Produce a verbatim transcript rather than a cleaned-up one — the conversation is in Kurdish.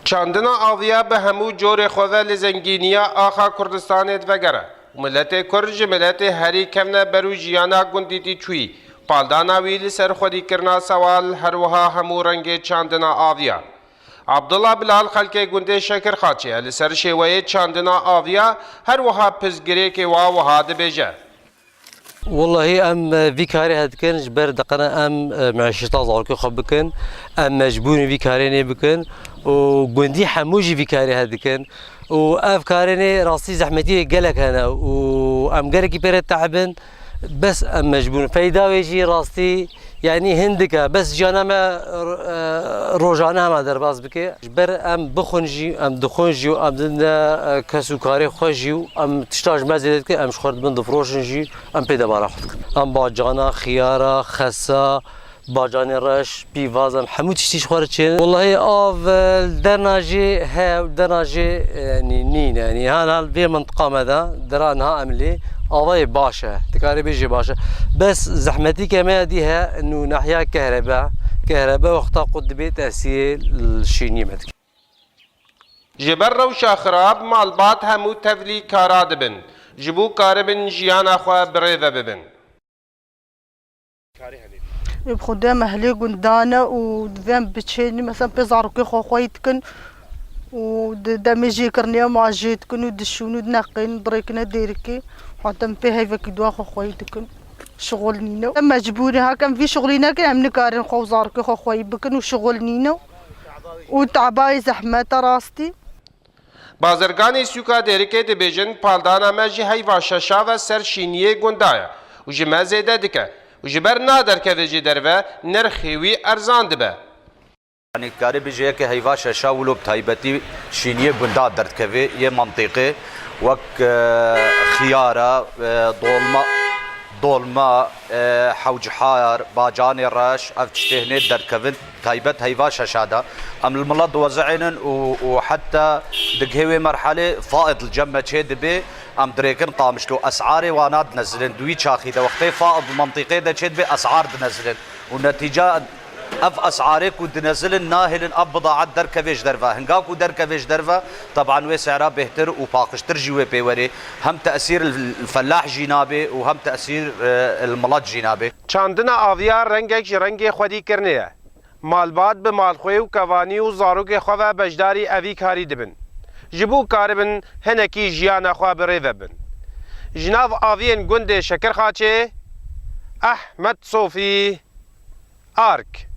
Çandina aviya bi hemû corê xwe ve li zengîniya axa Kurdistanê divegere û miletê Kurd ji miletê herî kevneber û jiyana gundî tê çûyî, paldana wî li ser xwedîkirina sewal, her wiha hemû rengê çandina aviya. Abdullah Bilal xelkê gundê Şekirxaçê ye, li ser şêweyê çandina aviya her wiha pirsgirêkê wa wiha dibêje. Wellahî em, e, vî karê he dikin, ji ber diqine em, e, meşîta zarokê xwe bikin. Em mecbûr in vî karê nê bikin û gundî hemû jî vî karê he dikin. Û ev karê nê rastî zehmetiyê gelek hene û em gelekî pê re te'ibin. Bes em mecbûr in. Feyda wê jî rastî, yanî hindik e. Bes jiyana me, e, rojane hema derbas bike. Ji ber em bixwin jî, em dixwin jî û em didine, e, kes û karê xwe jî û em tişta ji me zêde dikin, em ji xwe dibin difiroşin jî, em pê debara xwe dikin. Em bacana, xiyara, xesa, bacanê reş, pîvaz, em hemû tiştî ji xwe re çênin. Wellahî av, e, li derna jî heye û derna jî, e, yanî nîne. Yanî hal hal vê mintiqa me de, dera niha em lê, avayê baş e. Dikarê bêjê baş e. Bes zehmetî ke me ya dî he, nû nehiya kehrebe. Kehrebe wexta ku dibê tesîrê li şîniyê me dike. Ji ber rewşa xirab, malbat hemû tevlî kara dibin, ji bo karibin jiyana xwe bi rê ve bibin. Ê bi Xwedê me hilê gundan e û divê em biçênî, mesela pê zarokê xwe xweyî dikin û di demê jêkirinê em a jê dikin û dişûn û dineqên, dirêkine dêrikê. Hatem pê heyvekî dua xwe xweyî dikin. Şixul nîne. Em mecbûr in, heke em vî şixulî nekin, em nikarin xwe û zarokê xwe xweyî bikin û şixul nîne. Û tebayê zehmet e rastî. Bazirganê sûka Dêrikê dibêjin, paldana me ji heyva şeşa ve ser şîniyê gunda ye û ji me zêde dike û ji ber naderkeve jê derve, nirxê wî erzan dibe. Yanî dikarî bêjî yekê heyva şeşa wilo bi taybetî şîniyê gunda derdikevê yê mintîqê wek, e, xiyara, e, dolma, dolma, e, hewcihar, bacanê reş, ev tiştê hinê derdikevin taybet heyva şeşa de. Em li milet diwezicînin û, û heta digihê wê merhelê faid li cem me çê dibê, em dirêkin qamişlo. Esarê wana dinezilin. Di wî çaxî de wextê faid li mintîqê de çê dibê esar dinezilin. Û netîca ev esarê ku dinezilin nahêlin ev bidaet derkevê ji derve. Hinga ku derkevê ji derve, teban wê sehra bêhtir û paqijtir jî wê pê werê. Hem tesîr li fellah jî nabê û hem tesîr, e, li milet jî nabê. Çandina aviya rengek ji rengê xwedîkirinê ye. Malbat bi malxwê û kevanî û zarokê xwe ve beşdarî evî karî dibin. Ji bo karibin hinekî jiyana xwe bi rê ve bin. Ji nav aviyên gundê Şekirxaçê, Ehmed Sofî, Ark.